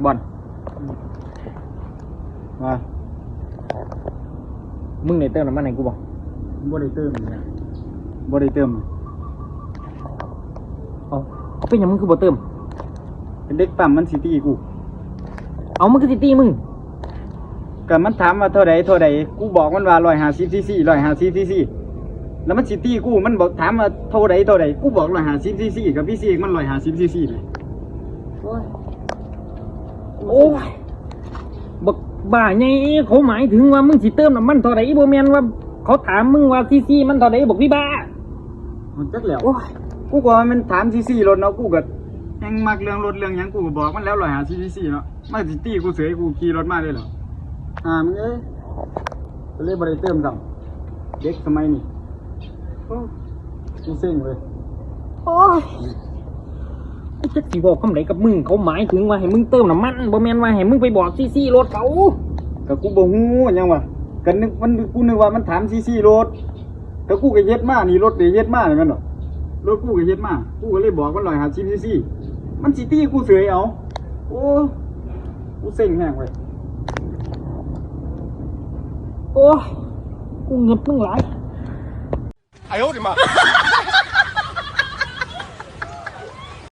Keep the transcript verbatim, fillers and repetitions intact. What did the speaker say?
บอล ว่า มึงได้เติมน้ำมันให้กูบ่ บ่ได้เติมนะ บ่ได้เติม เอา เอาเป็นหยังมึงคือบ่เติม เป็นเด็กปั๊มมันสิตีกู เอามันคือสิตีมึง ก็มันถามว่าเท่าใดเท่าใด กูบอกมันว่าร้อยห้าสิบซีซี ร้อยห้าสิบซีซี แล้วมันสิตีกู มันบอกถามว่าเท่าใดเท่าใด กูบอกร้อยห้าสิบซีซี กับพี่ซีมันร้อยห้าสิบซีซีเลย โอ้ย โอ้ย บักบ้าไง เขาหมายถึงว่ามึงสิเติมน้ำมันเท่าใด บ่แม่นว่าเขาถามมึงว่าซีซีมันเท่าใด บักพี่บ้า มันจักแล้ว โอ้ย กูก็ว่ามันถามซีซีรถเนาะ กูก็ยังมักเรื่องรถเรื่องหยัง กูก็บอกมันแล้วร้อยห้าสิบซีซีเนาะ มันสิตีกูเสย กูขี่รถมาเลยเหรอ อ่า มึงเอ้ย ก็เลยบ่ได้เติมซ้ำ เด็กสมัยนี้ โอ้ กูเซ็งเลย โอ้ย ไอ้จักสิบอกคำใดกับมึง เขาหมายถึงว่าให้มึงเติมน้ำมัน บ่แม่นว่าให้มึงไปบอกซีซีรถเขา ก็กูบ่ฮู้หยังวะ ก็นึก มัน กูนึกว่ามันถามซีซีรถ ก็กูก็เฮ็ดมา นี่รถได้เฮ็ดมานี่แม่นบ่ รถกูก็เฮ็ดมา กูก็เลยบอกมันร้อยห้าสิบซีซี มันสิตีกูเสยเอา โอ้ กูเซ็งแฮงเว้ย โอ้ย กูเงิบมึงหลาย 哎呦我的妈！